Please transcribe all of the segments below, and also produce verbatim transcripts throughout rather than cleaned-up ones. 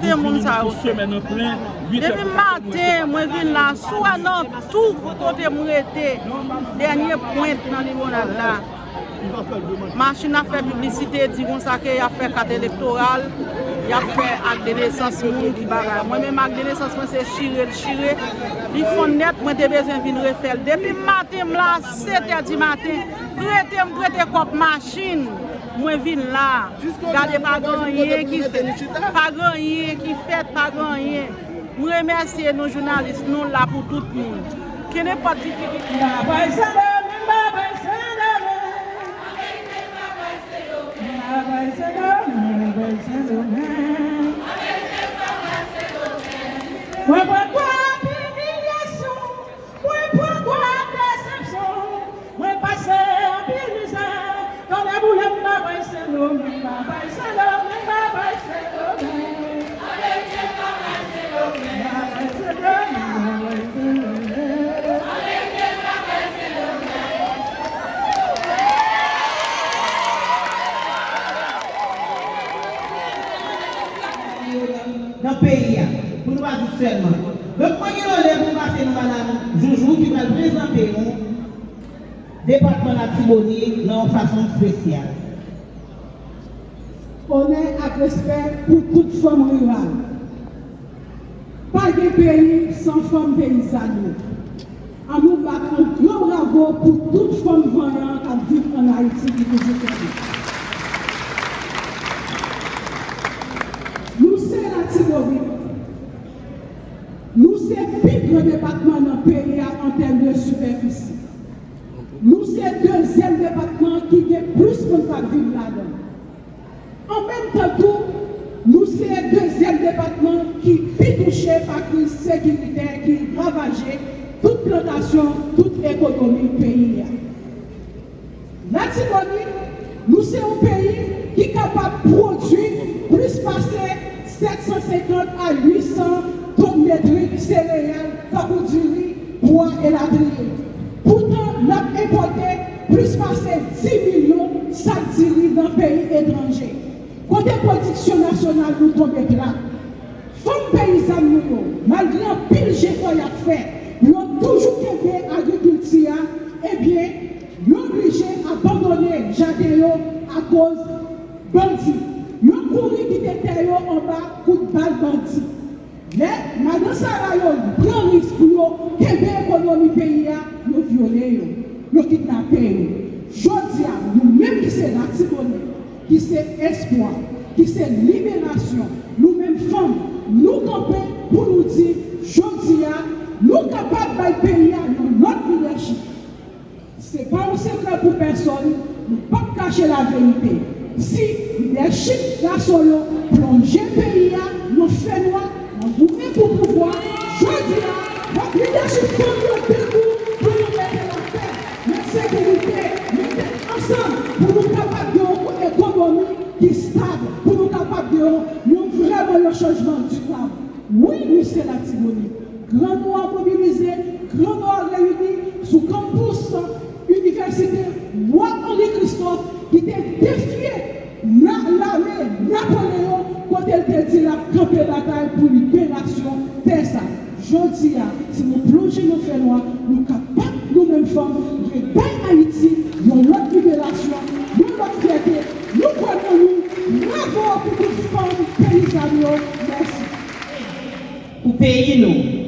Te moun sa yo fè. Depi maten, mwen vin la, sou a nan tou kote m rete, dènye pwent nan Limonad la. Machin ap fè piblisite, di konsa ke y ap fè kat elektoral, y ap fè ak de nesans moun ki bagay. Mwen menm ak de nesans mwen se chire l chire. Li fonn nèt, mwen te bezwen vin refè l. Depi maten m la, sèt è di maten, prete m prete kòb machin, mwen vin la. Gade, pa gen anyen ki fèt. Pa gen anyen ki fèt, pa gen anyen. M remèsye nou jounalis, nou la pou tout moun. Kenenpòt difikilte. Mwen pa bay Sendomeng, mwen pa bay Sendomeng. Mwen pa bay Sendomeng, mwen pa bay Sendomeng. Mwen pran twòp imilyasyon. Mwen pran twòp desepsyon, mwen pase anpil mizè. Tande boule m pa bay Sendomeng, m pa bay Sendomeng, m pa bay Sendomeng. M pa bay Sendomeng, m pa bay Sendomeng. Nan peyi a, pou nou pa di sèlman. Donk, mwen gen lonè pou m pase nan madanm Joujou ki pral prezante nou depatman Latibonit nan yon fason espesyal. Onè ak respè pou tout fanm riral. Pa gen peyi san fanm peyizàn yo. Ann nou bat yon gran bravo pou tout fanm vanyan k ap viv ann Ayiti ki toujou kenbe. Nou se Latibonit. Nou se pi gran depatman nan peyi a an tèm de sipèfisi. Nou se dezyèm depatman ki gen plis moun k ap viv ladan l. An menm tan tou, nou se dezyèm depatman ki pi touche pa kriz sekiritè ki ravaje tout plantasyon, tout ekonomi peyi a. Latibonit, nou se yon peyi ki kapab pwodui plis pase sèt san senkant a uit san tonn metrik sereyal, tankou diri, pwa, elatriye. Poutan, n ap enpòte plis pase dis milyon sak diri nan peyi etranje, kote pwodiksyon nasyonal nou tonbe plat. Fanm peyizàn nou yo, malgre anpil jefò y ap fè pou yo toujou kenbe agrikilti a, ebyen, yo oblije abandone jaden yo akoz bandi. Yo kouri kite tè yo anba kout bal bandi. Lè madan Sara yo pran risk pou yo kenbe ekonomi peyi a, yo vyole yo, yo kidnape yo. Jodi a, nou menm ki se Latibonit, ki se espwa, ki se liberasyon, nou menm fanm, nou kanpe pou nou di, jodi a, nou kapab bay peyi a yon lòt lidèchip. Se pa yon sekrè pou pèsòn, nou p ap kache laverite. Si lidèchip gason yo plonje peyi a nan fènwa, nan goumen pou pouvwa, jodi a, fòk lidèchip fanm yo debout pou nou mete lapè, met sekirite, mete ansanm pou nou kapab gen yon ekonomi ki stab, pou nou kapab gen yon, yon vrèman yon chanjman dirab. Wi, nou se Latibonit. Gran Nwa mobilize, Gran Nwa reyini sou kanpis Inivèsite Wa Henri Christophe ki te defye na-, lame Napoleyon kote l te di l ap kanpe batay pou liberasyon tè sa. Jodi a, si nou plonje nan fènwa, nou kapab, nou menm fanm, rebay Ayiti yon lòt liberasyon, yon lòt fyète. Nou kwè nan nou. Bravo pou tout fanm peyizàn yo. Mèsi. Pou peyi nou.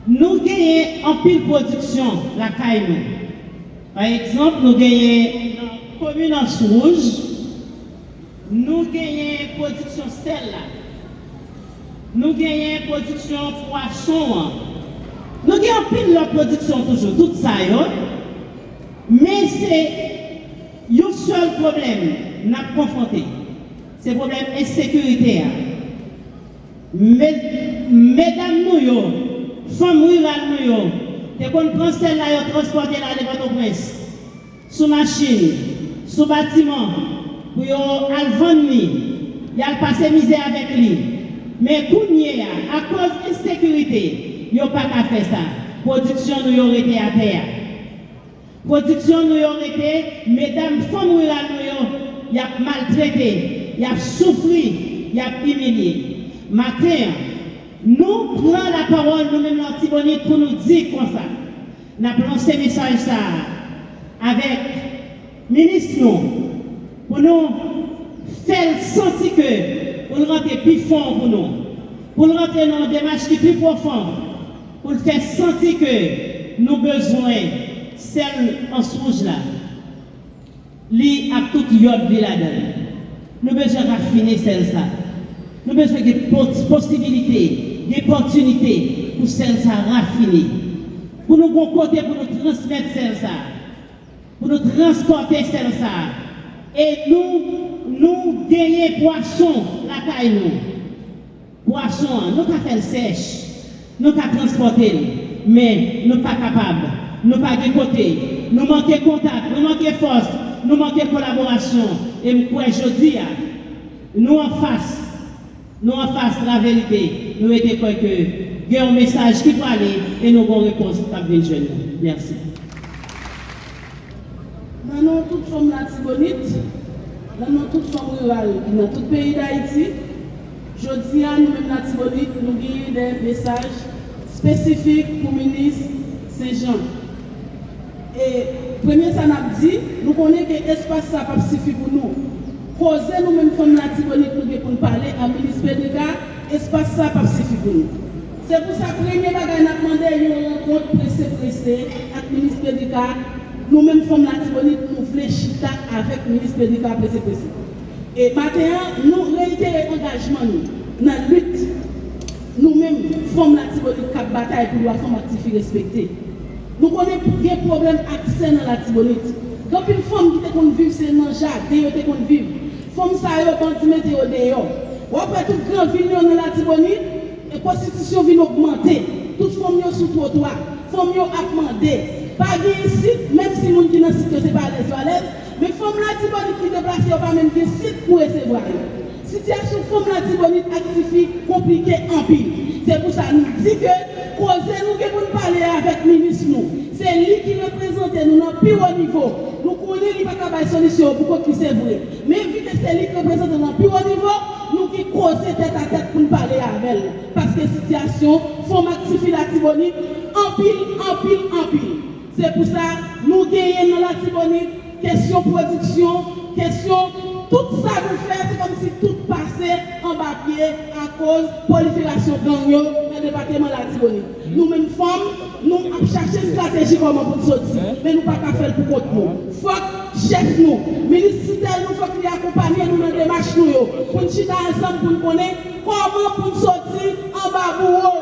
Nou genyen anpil pwodiksyon lakay nou. Pa egzanp, nou genyen nan komin Anse Rouge, nou genyen pwodiksyon sèl la. Nou genyen pwodiksyon pwason an. Nou gen anpil lòt pwodiksyon toujou, tout sa yo. Men se yon sèl pwoblèm n ap konfwonte. Se pwoblèm ensekirite a. Me-, medam nou yo, fanm riral nou yo, te konn pran sèl la, yo transpòte l ale Pòtoprens, sou machin, sou batiman, pou yo al vann li, y al pase mizè avèk li. Men kounye a, akoz ensekirite, yo pa ka fè sa. Pwodiksyon nou yo rete atè a. Pwodiksyon nou yo rete, medam, fanm riral nou yo, y ap maltrete, y ap soufri, y ap imilye. Maten an, nou pran lapawòl nou menm Latibonit pou nou di konsa, n ap lanse mesaj sa a avèk minis nou, pou nou fè l santi ke pou l rantre pi fon pou nou, pou l rantre nan yon demach ki pi pwofon, pou l fè santi ke nou bezwen sèl ans wouj la. Li ak tout yòd li ladan l. Nou bezwen rafine sèl sa. Nou bezwen gen pos-, posibilite, gen opòtinite pou sèl sa rafine. Pou nou gon kote pou nou transmèt sèl sa. Pou nou transpòte sèl sa. E nou, nou genyen pwason lakay nou. Pwason an, nou ka fè l sèch, nou ka transpòte l, men nou pa kapab, nou pa gen kote, nou manke kontak, nou manke fòs, nou manke kolaborasyon. E m kwè jodi a, nou anfas, nou anfas laverite, nou rete kwè ke gen yon mesaj ki prale e nou gon repons k ap vin jwenn nou. Mèsi. Nan non tout fanm Latibonit, nan non tout fanm riral ki nan tout peyi Dayiti, jodi a, nou menm Latibonit, nou genyen de mesaj espesifik pou minis Sen Jan. E premye sa n ap di, nou konnen ke espas sa p ap sifi pou nou. Koze nou menm fanm Latibonit nou gen pou n pale a minis Pedrika, espas sa p ap sifi pou nou. Se pou sa, premye bagay n ap mande, yon rankont prese prese ak minis Pedrika. Nou menm fanm Latibonit, nou vle chita avèk minis Pedrika prese prese. E maten an, nou reyitere angajman nou nan lit nou menm fanm Latibonit k ap batay pou dwa fanm ak tifi respekte. Nou konnen gen pwoblèm aksè nan Latibonit. Gen anpil fanm ki te konn viv, se nan jaden yo te konn viv. Fanm sa yo, bandi mete yo deyò. W ap wè tout gran vil yo nan Latibonit, e pwostitisyon vin ogmante. Tout fanm yo sou twotwa. Fanm yo ap mande. Pa gen isit, menm si moun ki nan sit yo se pa alèz yo alèz, men fanm Latibonit ki deplase yo pa menm gen sit pou resevwa yo. Sitiyasyon fanm Latibonit ak tifi konplike anpil. Se pou sa nou di ke koze nou gen pou n pale avèk minis nou. Se li ki reprezante nou nan pi wo nivo. Nou konnen li pa ka bay solisyon yo pou kont li, se vre. Men vi ke se li k reprezante nou nan pi wo nivo, nou gen koze tèt a tèt pou n pale avè l. Paske sitiyasyon fanm ak tifi Latibonit anpil, anpil, anpil. Se pou sa, nou genyen nan Latibonit kesyon pwodiksyon, kesyon tout sa nou fè, se kòmsi tout pase anba pye akoz pwoliferasyon gang yo nan depatman Latibonit. Nou menm fanm, nou ap chache estrateji kòman pou n soti, men nou pa ka fè l pou kont nou. Fòk chèf nou, minis titèl nou, fòk li akonpanye nou nan demach nou yo, pou n chita ansanm, pou n konnen kòman pou n soti anba bouwo yo,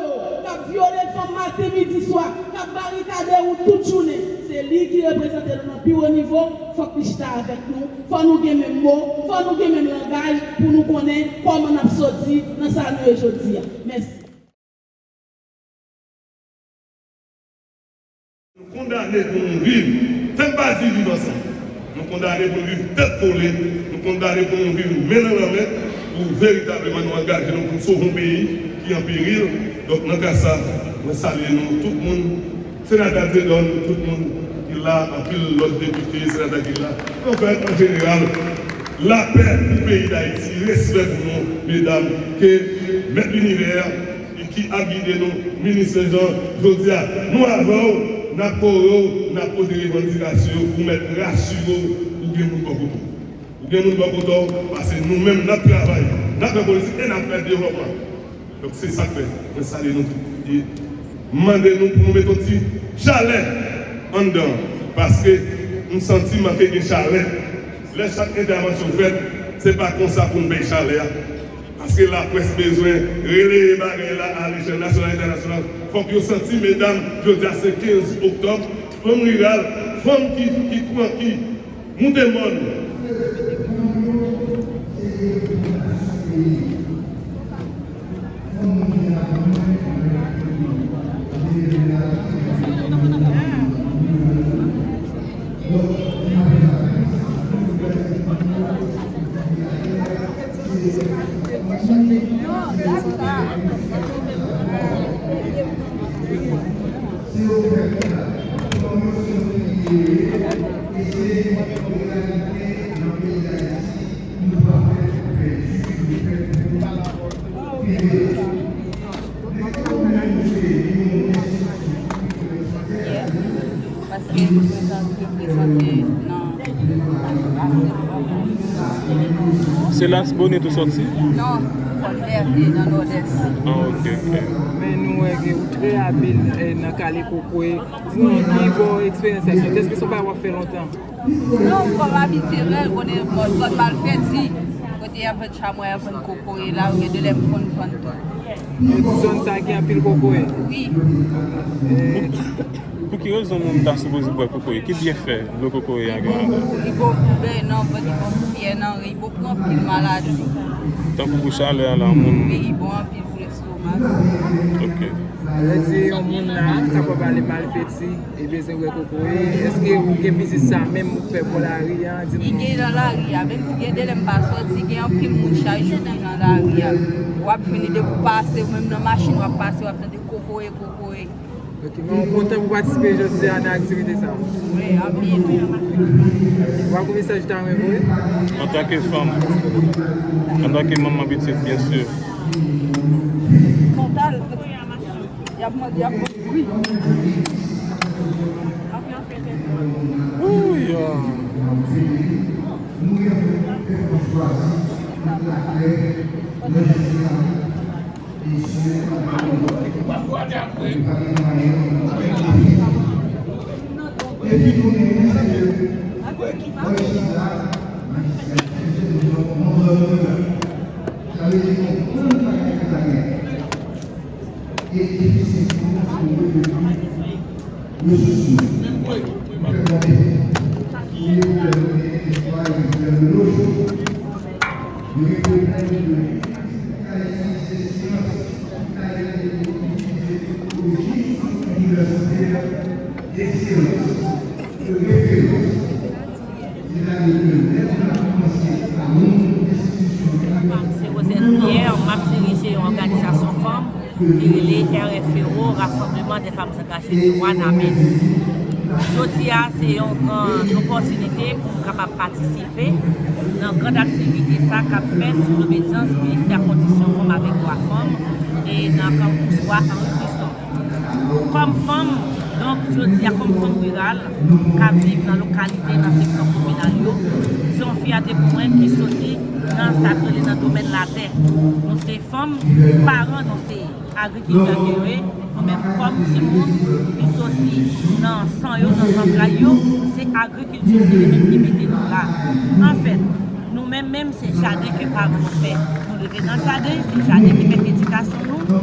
k ap vyole fanm maten, midi, swa, k ap barikade wout tout jounen. Se li ki reprezante nou nan pi wo nivo, fòk li chita avèk nou, fò nou gen menm mo, fò nou gen menm langaj pou nou konnen kòman n ap soti nan sa nou ye jodi a. Mèsi. Nou kondane pou nou viv, fè m pa di viv ansanm. Nou kondane pou nou viv tèt kole, nou kondane pou nou viv men nan lanmen, pou veritableman nou angaje nou pou n sove yon peyi ki an peril. Donk, nan ka sa, mwen salye nou tout moun, Senatè Dieudonne, tout moun ki la, anpil lòt depite, senatè ki la. Anfèt, an jeneral, lapè pou peyi Dayiti, respè pou nou, medam, ke Mèt Linivè ki ap gide nou, minis Sen Jan, jodi a, nou avè w, n ap kore w, n ap pote revandikasyon yo pou mèt rasire w, ou gen moun bò kote w. Ou gen moun bò kote w, paske nou menm, n ap travay, n ap fè politik e n ap fè devlòpman. Donk, se sa k fè, mwen salye nou tout. E m mande nou pou nou mete yon ti chalè anndan, paske m santi manke gen chalè. Lè chak entèvansyon fèt, se pa konsa pou n bay chalè a. Paske laprès bezwen releye bagay la a lechèl nasyonal, entènasyonal. Fòk yo santi, medam, jodi a se kenz oktòb, fanm riral, fanm ki, ki pran, ki moute mòn. Paske m prezante, prezante nan Se Lasbonit ou sòti? Non, Fòlbète nan Nòdès. Ah, ok, ok. Men nou wè ke ou trè abil eh, nan kale kokoye. Di nou ki bò eksperyans sa soti? Èske se yon bagay w ap fè lontan? Non, m kòm abitye, men konnen bò zòn Malfeti, kote y ap vann chamway, y ap vann kokoye la, gen de lè m konn vann tou. Yo di zòn sa gen anpil kokoye. Wi. Pou ki rezon moun ta sipoze bwè kokoye? Ki byenfè dlo kokoye a gen ladan? Li bon pou bèy nan vant, li bon pou pyè nan ren, li bon pou anpil maladi. Tankou pou chalè a la, moun. Wi, li bon anpil pou lestomak. Ok. Lè se yon moun la, sa pral pale Malfeti, e bezwen bwè kokoye. Èske ou gen biznis sa menm ou fè bò lari a? Di Li nou. Gen nan lari a, menm si gen de lè m pa sòti, gen anpil moun chak jou ki nan lari a. W ap jwenn li depi w pase, ou menm nan machin w ap pase, w ap tande kokoye, kokoye. Ok, men ou kontan pou patisipe jodi a nan aktivite sa? Wi, anpil. Ou pa gen mesaj ou ta renmen voye? Antanke fanm, antanke manman pitit, byen si. Kontan l, y ap mande, y ap mande, wi. Ooh, yeah. Se Rosette Pierre, m ap dirije yon òganizasyon fanm ki rele R F E O, Rassemblement des Femmes Engagées de Wanament. Jodi a, se yon gran opòtinite pou m kapab patisipe nan gran aktivite sa k ap fèt sou lobedyans Ministè Kondisyon Fanm avèk Dwa Fanm e nan kanpous Wa Henri Christophe. Kòm fanm, donk, jodi a, kòm fanm riral k ap viv nan lokalite, nan seksyon kominal yo, se yon fyète pou mwen ki soti nan sa k rele nan domèn latè. Nou se fanm, paran nou se agrikiltè ke yo ye, nou menm kòm timoun ki soti nan san yo, nan zantray yo, se agrikilti se li menm ki mete nou la. Anfèt, nou menm menm se jaden ke paran nou fè. Nou leve nan jaden, se jaden ki fè edikasyon nou,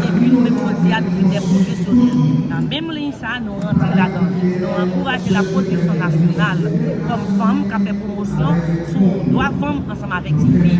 epi nou menm jodi a nou vin de pwofesyonèl. Nan menm liy sa, nou rantre ladan. Nou ankouraje lapwodiksyon nasyonal kòm fanm k ap fè pwomosyon sou dwa fanm ansanm avèk tifi.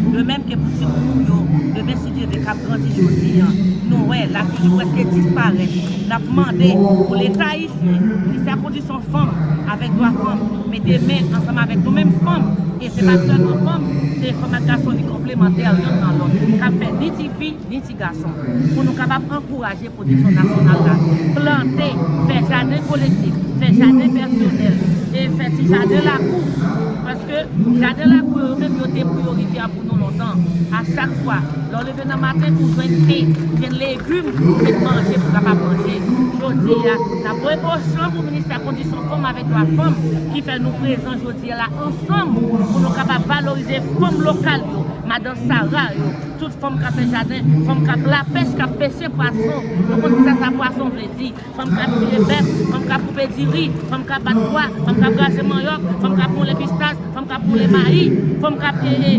De menm ke pou timoun nou yo, demen si Dye vle k ap grandi jodi a, nou wè laki li prèske disparèt. N ap mande pou Leta ayisyen, Ministè Kondisyon Fanm avèk Dwa Fanm, mete men ansanm avèk nou menm fanm, e se pa sèlman fanm, se fanm ak gason li konplemantè yonn nan lòt, k ap fè ni tifi, ni ti gason, pou nou kapab ankouraje pwodiksyon nasyonal la. Plante, fè jaden kolektif, fè jaden pèsonèl, e fè ti jaden lakou. Paske jaden lakou yo, yo menm yo te priyorite a pou nou lontan. A chak fwa, lè w leve nan maten, ou jwenn te, jwenn legim, ou jwenn manje pou w kapab manje. Jodi a, n ap voye bò chan pou Ministè Kondisyon Fanm avèk Dwa Fanm ki fè nou prezan jodi a la ansanm pou nou kapab valorize fanm lokal yo, madan Sara yo, tout fanm k ap fè jaden, fanm k ap lapèch, k ap peche pwason. Nou konn kisa sa pwason vle di. Fanm k ap tire bèf, fanm k ap koupe diri, fanm k ap bat bwa, fanm k ap graje manyòk, fanm k ap moulen pistach, fanm k ap moulen mayi, fanm k ap e, e,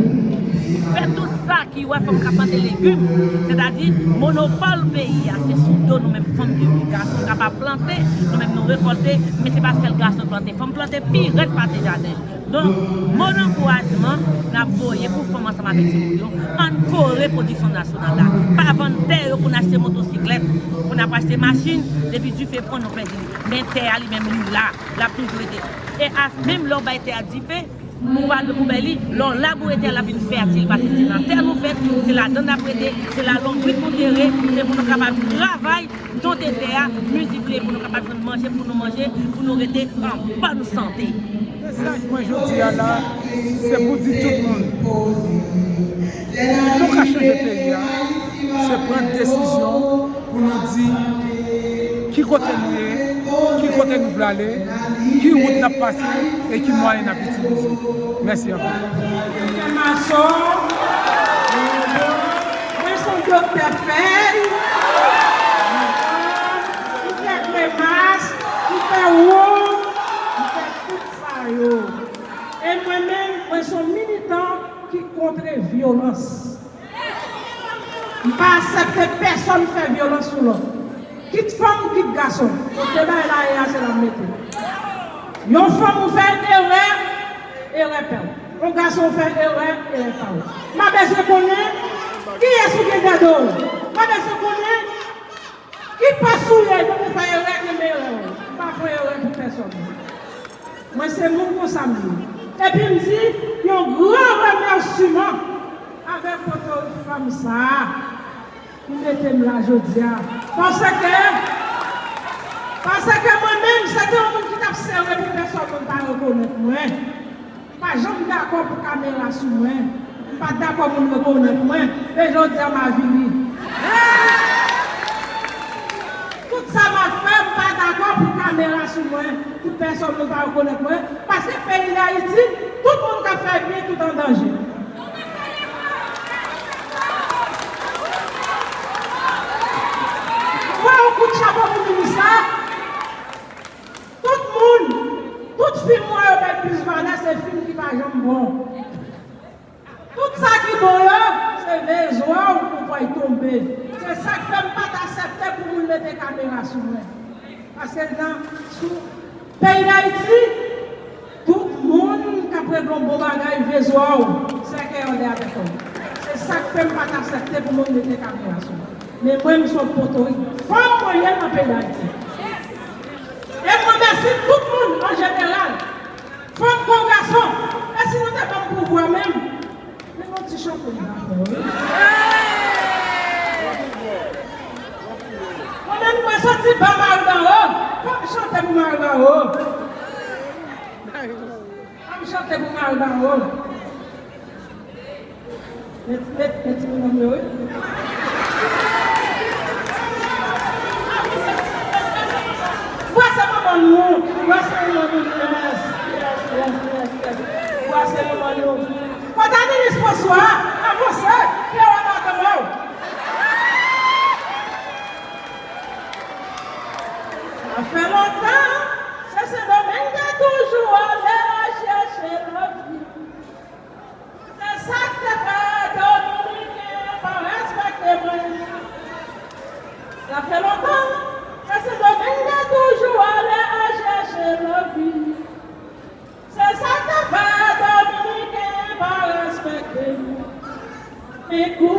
fè tout sa ki wè fanm k ap plante legim. Sètadi, monopòl peyi a, se sou do nou menm fanm ke li. Gason kapab plante, nou menm nou rekòlte, men se pa sèl gason plante. Fanm plante pi rèd pase jaden. Donk, mo dankourajman n ap voye pou fanm ansanm avèk timoun yo, ann kore pwodiksyon nasyonal la. Pa vann tè yo pou n achte motosiklèt, pou n ap achte machin, depi dife pran nou pèdi li. Men tè a li menm li la, l ap toujou rete. E a, menm lè w bay tè a dife, ou pral poubèl li, lè w laboure tè a l ap vin fètil, paske se nan tè nou fèt, se ladan n ap rete, se la lonbrit nou tere, se pou nou kapab travay, donte tè a, miltipliye pou nou kapab jwenn manje pou nou manje, pou nou rete an bòn sante. Mesaj mwen jodi a la, se pou di tout moun, nou ka chanje peyi a. Pran desizyon pou nou di ki kote nou ye, ki kote nou vle ale, ki wout n ap pase e ki mwayen n ap itilize. Mèsi anpil. Doktè Mason, mwen se yon doktè fèy, m fè kremas, m fè wonm, m fè tout sa yo. E mwen menm, mwen se yon militan ki kont vyolans. M pa aksepte pèsonn fè vyolans sou lòt. Kit fanm, kit gason. Kote bagay la ye a, se la m mete. Yon fanm ou fè erè, erè pa w. Yon gason ou fè erè, erè pa w. M pa bezwen konnen kiyès ou gen dèyè do w. M pa bezwen konnen ki pòs ou ye, depi w fè erè, kenbe erè w. M pa pran erè pou pèsonn. Mwen se moun konsa m ye. Epi m di yon gran remèsiman avèk potorik fanm sa a ki mete m la jodi a. Paske, paske mwen menm, se te yon moun ki t ap sere pou pèsonn moun pa rekonèt mwen. M pa janm dakò pou kamera sou mwen. M pa dakò moun rekonèt mwen. Men jodi a m avili. Tout sa m ap fè, m pa dakò pou kamera sou mwen, pou pèsonn nou pa rekonèt mwen, paske peyi Dayiti, tout moun k ap fè byen, tout an danje. Mwen, yon kout chapo pou minis la. Tout moun, tout fim mwen yo bay plis valè, se fim ki pa janm bon. Tout sa ki bon yo, se veye zwa w pou w pa y tonbe. Se sa k fè m pa t aksepte pou moun mete kamera sou mwen. Paske nan, sou peyi Dayiti, tout moun k ap regle yon bon bagay, veye zwa w, sèkèy anlè avèk ou. Se sa k fè m pa t aksepte pou moun mete kamera sou mwen. Men mwen, m se yon potorik fanm mwen ye nan peyi Dayiti. E m remèsye tout moun an jeneral. Fanm kon gason, e si nou te ban m pouvwa menm, men yon ti chante m ta fè, wi. Mwen menm, mwen soti ba Maribawo, fò m chante pou Maribawo. Fò m chante pou Maribawo. Met, met, met ti medam yo, wi. Bwase manman nou, bwase manman nou, yes, yes, yes, yes, yes. Bwase manman nou. Kote minis François? Avanse, pye w anba kanpe w. Sa fè lontan, se Sendomeng te toujou ale chèche lavi. Se sa k te fè Dominiken pa respekte mwen. Sa fè lontan, se Sendomeng te toujou ale chèche lavi. Se sa k te fè Dominiken pa respekte mwen. Men kou